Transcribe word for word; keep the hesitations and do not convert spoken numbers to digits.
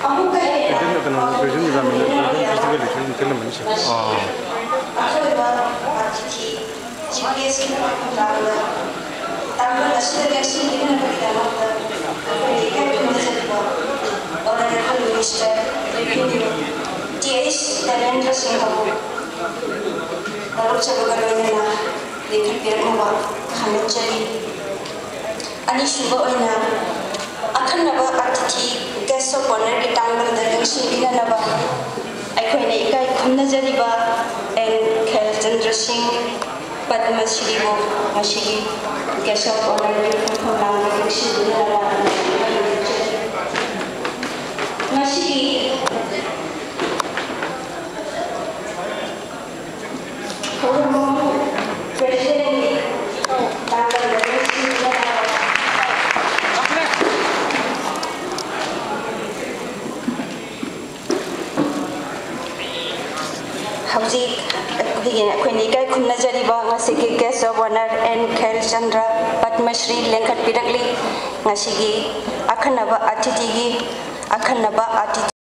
ꯑꯃꯨꯛꯀ ꯍꯦꯟꯅ ꯀꯩꯅꯣ, ꯇꯨꯔꯤꯖꯝ ꯗꯤꯄꯥꯔꯠꯃꯦꯟꯗ ꯇꯨꯔꯤꯖꯝ ꯐꯦꯁꯇꯤꯚꯦꯜꯗ ꯁꯨꯝ ꯊꯤꯜꯂꯝꯕꯅꯤ, ꯁꯦ꯫ ꯑꯥ꯫ ꯑꯊꯣꯏꯕ ꯑꯇꯤꯊꯤ ꯆꯤꯐ ꯒꯦꯁꯀꯤ ꯃꯐꯝ ꯂꯥꯡꯕꯗ ꯇꯥꯡꯕꯜ ꯑꯁꯤꯗ ꯂꯦꯡꯁꯤꯟꯕꯤꯅꯕꯒꯤꯗꯃꯛꯇ ꯑꯩꯈꯣꯏꯅ ꯏꯀꯥꯏ ꯈꯨꯝꯅꯖꯔꯤꯕ Honorable Minister Revenue T H Dharmendra ꯁꯤꯡꯍꯕꯨ ꯅꯣꯂꯨꯛꯆꯕꯒ ꯂꯣꯏꯅꯅ ꯂꯦꯡꯈꯠꯄꯤꯔꯛꯅꯕ ꯈꯪꯍꯟꯖꯔꯤ꯫ ꯑꯅꯤꯁꯨꯕ ꯑꯣꯏꯅ ꯑꯈꯟꯅꯕ ꯑꯇꯤꯊꯤ guest of honourꯒꯤ ꯇꯥꯡꯕꯜꯗ ꯂꯦꯡꯁꯤꯟꯕꯤꯅꯅꯕ ꯑꯩꯈꯣꯏꯅ ꯏꯀꯥꯏ ꯈꯨꯝꯅꯖꯔꯤꯕ ꯑꯦꯟ ꯈꯦꯜꯆꯟꯗ꯭ꯔ ꯁꯤꯡ ꯄꯗꯃ ꯁ꯭ꯔꯤꯕꯨ ꯉꯁꯤꯒꯤ guest of honourꯒꯤ ꯐꯝꯐꯝ ꯂꯥꯡꯗ ꯂꯦꯡꯁꯤꯟꯕꯤꯅꯅꯕ ꯉꯁꯤꯒꯤ ꯍꯧꯖꯤꯛ ꯑꯩꯈꯣꯏꯅ ꯏꯀꯥꯏ ꯈꯨꯝꯅꯖꯔꯤꯕ ꯉꯁꯤꯒꯤ guest of honour N Khelchandra Padma Shri ꯂꯦꯡꯈꯠꯄꯤꯔꯛꯂꯤ꯫ ꯉꯁꯤꯒꯤ ꯑꯈꯟꯅꯕ ꯑꯇꯤꯊꯤꯒꯤ ꯑꯈꯟꯅꯕ ꯑꯇꯤꯊꯤ